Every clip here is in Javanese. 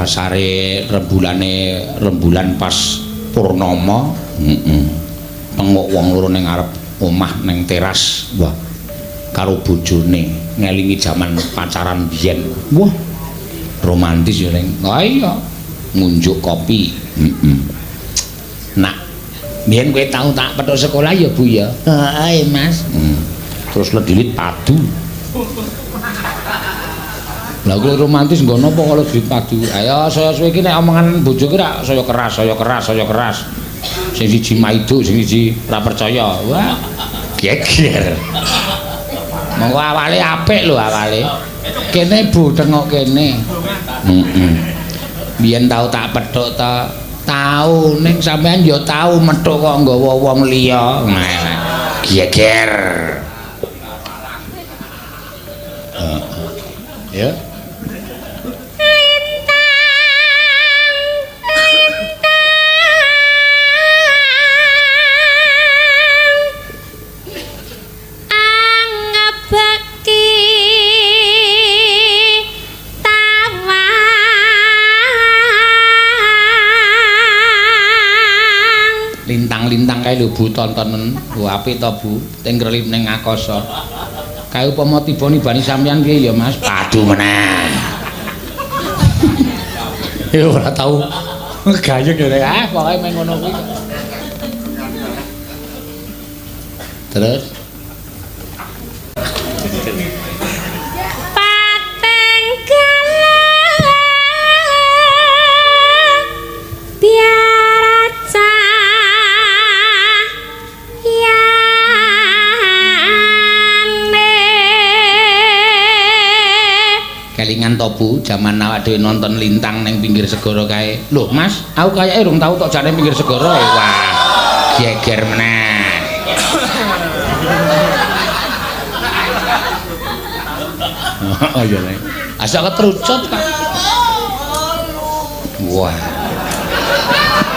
Dasare rembulane rembulan pas purnama. Heeh. Tengok wong loro ning ngarep omah ning teras. Wah. Karo bojone ngelingi jaman pacaran biyen. Wah. Romantis ya ning. Ha iya. Ngunjuk kopi. Heeh. Nak, biyen kowe tau tak petuk sekolah ya, Bu ya? Heeh, Mas. Terus ledilit padu. Lah kuwi romantis nggo napa kalau duit padu? Ayo saya suwe iki nek omongan bojo ki rak saya keras, saya keras, saya keras. Sing siji maido, sing siji ora percaya. Wah, geger. Monggo awale apik lho awale. Kene Bu tengok kene. Heeh. Biyen tau tak petuk ta? Tau ning sampean ya tau metuk kok nggawa wong liya. Geger. Heeh. Ya. Lintang lintang angebeki tawang. Lintang-lintang kae lho Bu tontonen. Lho apik to Bu, tenggrelip ning akasa. Kae upama tiba nibani sampeyan piye ya Mas? Padu meneh. Ya ora tau gayeng ya. Ah pokoke meng ngono kuwi. Terus pateng galang biar cahyane. Kelingan to Bu, jaman awak dhewe nonton lintang ning pinggir segara kae. Lho Mas, aku kayake rung tau tok jane pinggir segara. Wah, geger meneh. Oh iya nek. Asa ketrucut kok. Wah.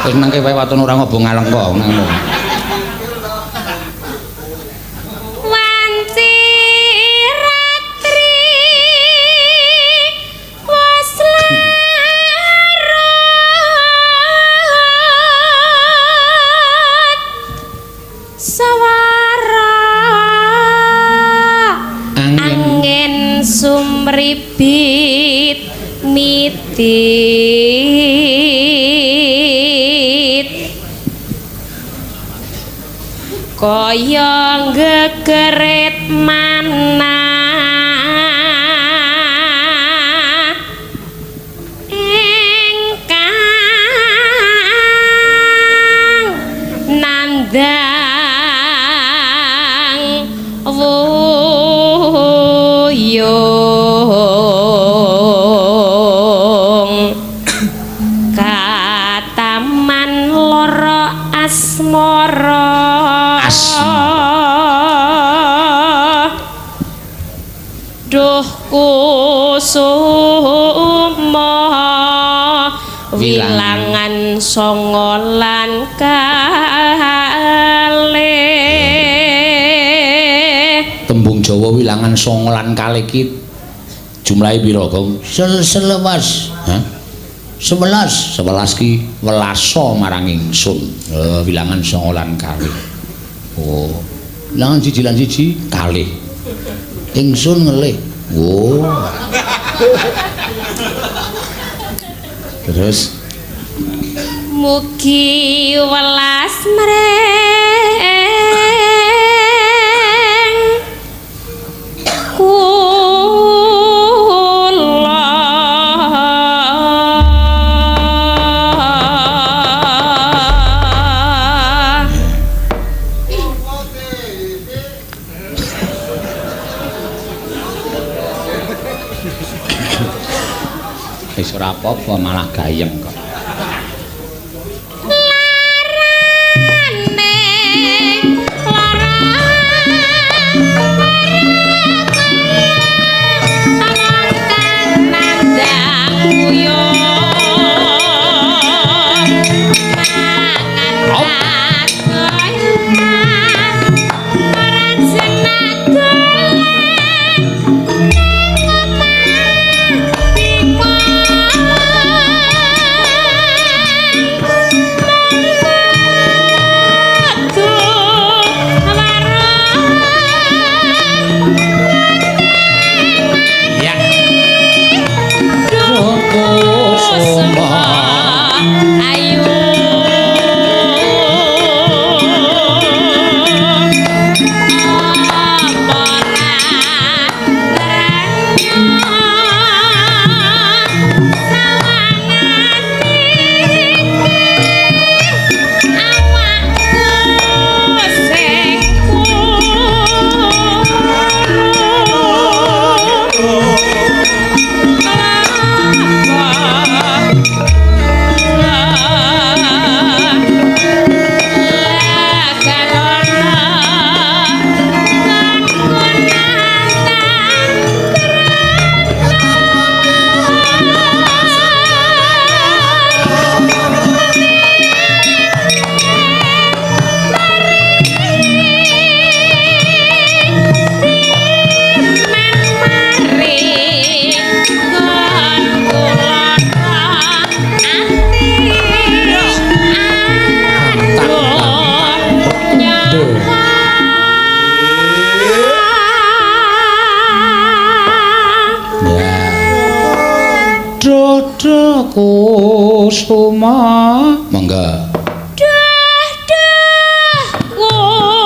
Wis nangke wae waton ora ngobong ngalengka ngono. Wanci ratri wis larut sawara angin sumribit mitit kaya gegeret manah ingkang nandang wuyung kataman loro asmara. Duh kusuma wilangan songo lan kalih. Tembung Jawa wilangan songo lan kalih iki jumlahe pira, Gong? Selewas. Hah? 11. 11 ki welasa marang ingsun. Wilangan songo lan kalih. Oh. Wilangan siji lan siji kalih. Ingsun ngelih. Oh. Terus mugi welas mreng kula. Wis ora apa-apa malah gayeng kok. Larane lara kang nandang uyung mangan ora jenak golek nang omah. Duh kusuma. Monggo. Duh duh kusuma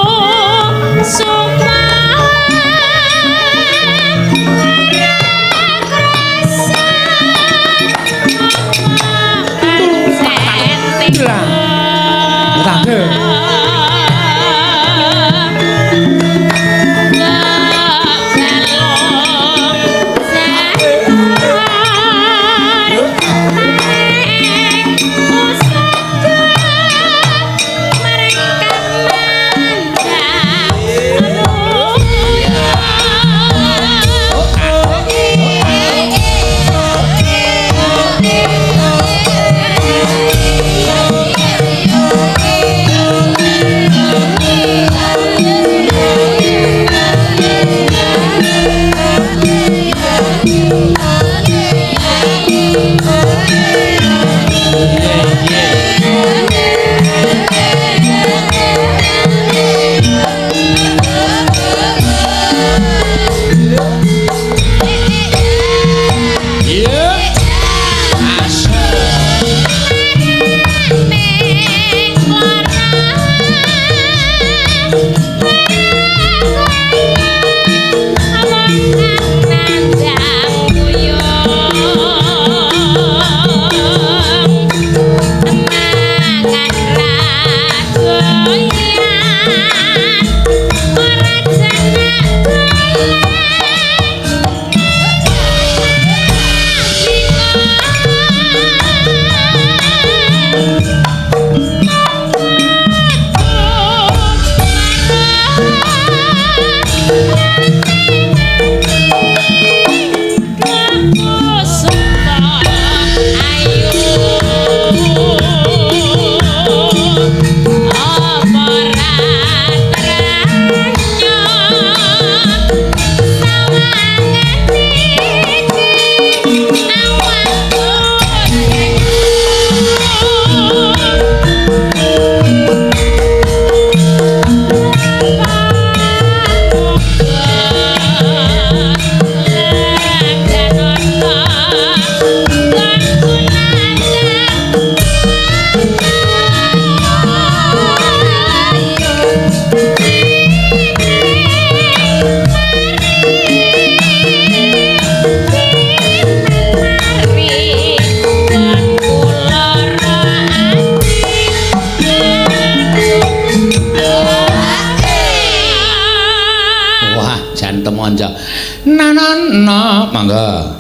Na mangga.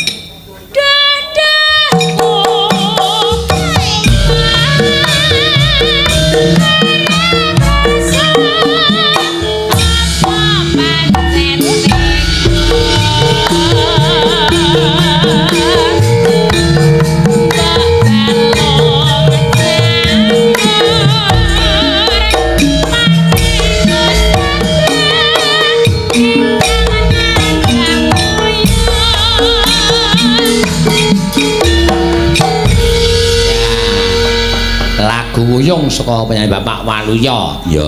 Lagu wuyung saka penyanyi Bapak Waluya. Ya.